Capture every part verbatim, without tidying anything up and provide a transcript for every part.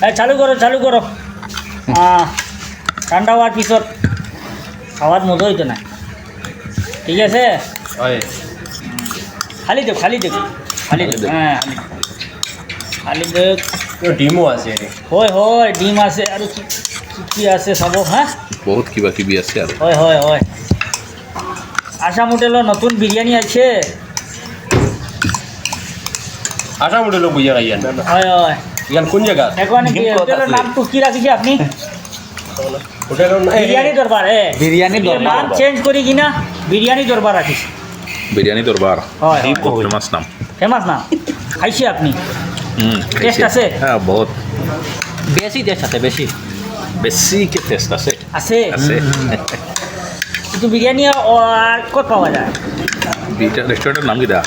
এই, চালু করো, চালু করো। আহ, ঠান্ডা অওয়ার পিছত খাওয়াত মজা অইতো না। ঠিক আছে? অয়। খালি দেও, খালি দেও। খালি দেও, হ্যাঁ, খালি দেও। খালি দেও। তো ডিমও আছে এরে। অয়, অয়, ডিম আছে, আর কি, কি, কি আছে সব, হ্যাঁ? বহুত কিবা কিবি আছে আর। অয়, অয়, অয়। আসাম হোটেলর নতুন বিরিয়ানি আছে। আসাম হোটেলো বইয়া খাইয়ার না? অয়, অয়। ইখান কোন জাগা? এখন কি হোটেলর নাম তো কি রাখিছে আপনি? হোটেলর না, এই, বিরিয়ানি দরবার, এ। বিরিয়ানি দরবার। নাম চেঞ্জ করি কিনা বিরিয়ানি দরবার রাখিছে। বিরিয়ানি দরবার। অয়, অয়। বহুত ফেমাস নাম। ফেমাস নাম। খাইছে আপনি? হুম, টেস্ট খাইছি। আছে? হ্যাঁ, বহুত। বেশি টেস্ট আছে, বেশি। বেশি কে টেস্ট আছে? আছে? আছে। কিন্তু বিরিয়ানি অ-, আর কত পাওয়া যায়? বিটা-, রেস্টুরেন্টর নাম কিতা?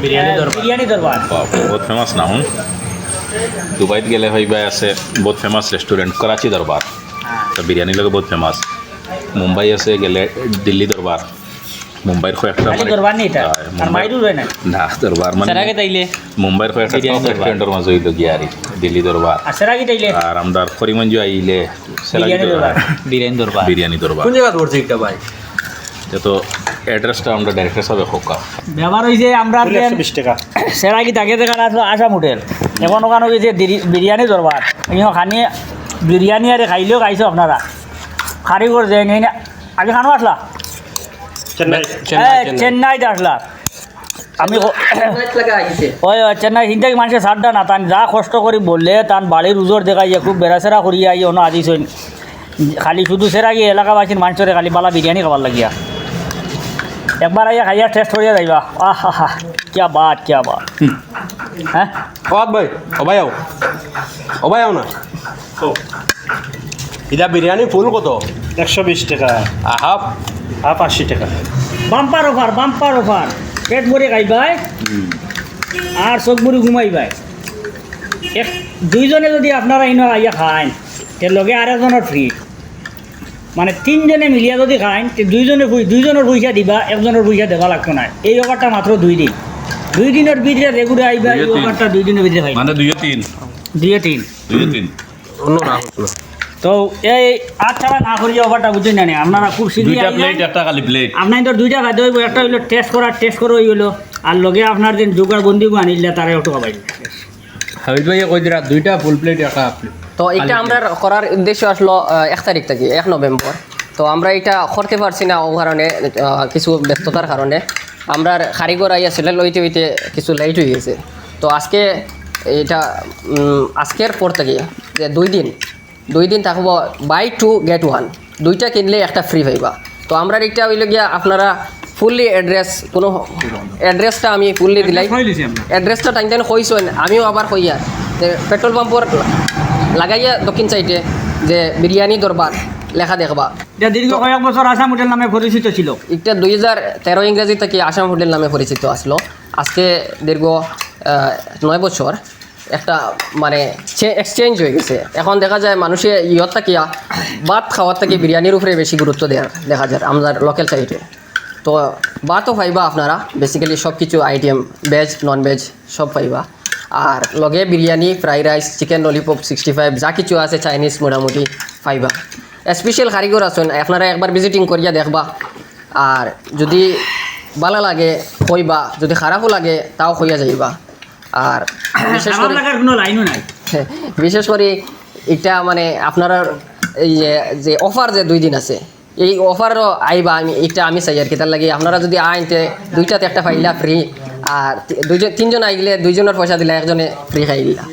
বিরিয়ানি দরবার। বিরিয়ানি দরবার। বাহ, বহুত ফেমাস নাম, হুম। দুবাইত গেলে হইবা আছে বহুত ফেমাস রেস্টুরেন্ট, করাচি দরবার। হ্যাঁ। তো বিরিয়ানির লগে বহুত ফেমাস। মুম্বাই আছে গেলে দিল্লি দরবার। মুম্বাইর কয়েকটা খালি মানে দরবার নি ইটা? হ্যাঁ, আর মুম্বাই মাইরু রয় না? না, দরবার মানে সেরাগিত আইলে মুম্বাইর কয়েকটা বিরিয়ানি টপ দরবার। রেস্টুরেন্টর মাঝে অইলো গিয়া আর কি, দিল্লি দরবার। আর সেরাগিত আইলে? আর আমরার করিমগঞ্জ আইলে সেরাগিত বিরিয়ানি দরবার। দরবার। বিরিয়ানি দরবার। কোন জাগাত পড়ছে ইটা ভাই? ইটা তো অ্যাড্রেসটা আমরা ডাইরেক্টর সাবে খোকা। ব্যাপার অইছে আমরা ফুল যে একশো বিশ টাকা। সেরাগিত আগে যেখান আছিল আসাম হোটেল, এখন ওখান অইছে দিরি-, বিরিয়ানি দরবার। ইনো খানি বিরিয়ানি আরে খাইলেও খাইছো আপনারা। কারিগর যে নেই না, আগে খানো আসলা? চেন্নাই। হ্যাঁ, চেন্নাই, চেন্নাই। চেন্নাইত আসলা। আমি ক-, চেন্নাইত লাগা আইছে। ওই, ওই, চেন্নাই হিনতে কি মানষে সাড্ডা না, তান যা কষ্ট করি বললে, তান বাড়ির উজর দেখাইয়া খুব বেড়াছেড়া করিয়া আই, অনো আজিছইন। খালি শুধু সেরাগি এলাকাবাসীর মানষরে খালি বালা বিরিয়ানি খাবার লাগিয়া। একবার আইয়া খাইয়া টেস্ট করিয়া যাইবা। আহা হা, কিয়া বাত, কিয়া বাত। হ্যাঁ? ও ভাই, ও ভাই আও। ও ভাই আও না। ইটা বিরিয়ানি ফুল কত? একশো বিশ টাকা। আর হাফ? হাফ আশি টাকা। Bumper offer, bumper offer. পেট ভরে খাইবায় আর চোখ ভরে ঘুমাইবায়। এক, দুইজনে যদি আপনারা ইনো আইয়া খাইন, তে লগে আরেকজনর ফ্রি। মানে তিনজনে মিলিয়া যদি খাইন, তে দুইজনে পই-, দুইজনর পয়সা দিবা, একজনর পয়সা দেওয়া লাগতো না। এই অফারটা মাত্র দুই দিন। দুই দিনর ভিতরে যেগুরে আইবা, এই দুইয়ে তিন। অফারটা দুই দিনর ভিতরে পাইবা। মানে দুইয়ে তিন। দুইয়ে তিন। দুইয়ে তিন। অন্য না হতো না। তো এই আচ্ছা না করিয়া অফারটা বুঝছইন না নি? আপনারা খুব শীঘ্রই দুইটা আইবেন। প্লেট, একটা খালি প্লেট। আপনারা তো দুইটা খাইতে অইবো, একটা অইলো টেস্ট করার, টেস্ট করো অইলো, আর লগে আপনার যে জোগাড় বন্দিগু আনিলা, তারা একটু খাবাই। হাবিব ভাইয়ে কই দিরা, দুইটা ফুল প্লেট, একটা হাফ প্লেট। তো ইটা খালি আমরা প্লেট। করার উদ্দেশ্য আসলো, আহ, এক তারিখ থাকি, এক নভেম্বর। তো আমরা ইটা করতে পারছি না, ও কারণে, আহ, কিছু ব্যস্ততার কারণে। আমরার কারিগর আইয়া সেটেল অইতে অইতে কিছু লেট অই গেছে। তো আজকে ইটা, উম, আজকের পর থাকি যে দুই দিন, দুই দিন থাকবো buy two get one, দুইটা কিনলে একটা ফ্রি পাইবা। তো আমরার ইটা অইলো গিয়া আপনারা ফুললি অ্যাড্রেস, কোনো অ্যাড্রেসটা আমি ফুললি দিলাই। অ্যাড্রেসটা টাইম টাইম কইছইন, আমিও আবার কইয়ার। তে পেট্রোল পাম্পর লাগাইয়া দক্ষিণ সাইডে যে বিরিয়ানি দরবার লেখা দেখবা। ইটা দীর্ঘ কয়েক বছর আসাম হোটেল নামে পরিচিত ছিল। ইটা দুই হাজার তেরো ইংরেজি থাকি আসাম হোটেল নামে পরিচিত আসলো। আজকে দীর্ঘ, আহ, নয় বছর একটা মানে চে-, এক্সচেঞ্জ অই গেছে। এখন দেখা যায় মানষে ইয়ত থাকিয়া ভাত খাওয়ার থাকি বিরিয়ানির উপরে বেশি গুরুত্ব দেয়ার দেখা যায় আমরার লোকাল সাইডে। তো ভাতও পাইবা আপনারা, basically সব কিছু আইটেম, ভেজ, নন ভেজ সব পাইবা। আর লগে biryani, fried rice, chicken lollipop, sixty five, যা কিছু আছে চাইনিজ মোটামুটি পাইবা। স্পেশাল কারিগর আছইন, আপনারা একবার ভিজিটিং করিয়া দেখবা। আর যদি ভালা লাগে কইবা, যদি খারাপও লাগে তাও কইয়া যাইবা। আর বিশেষ খারাপ করি লাগার কোনো লাইনও নাই। বিশেষ করি ইটা মানে আপনারার এই যে, যে অফার যে দুই দিন আছে, এই অফারও আইবা, আমি, ইটা আমি চাই আর কি। তার লাগি আপনারা যদি আইন তে দুইটাতে একটা পাইলা ফ্রি, আর তি-, দুইজন, তিনজন আইলে দুইজনর পয়সা দিলা, একজনে ফ্রি খাইলা।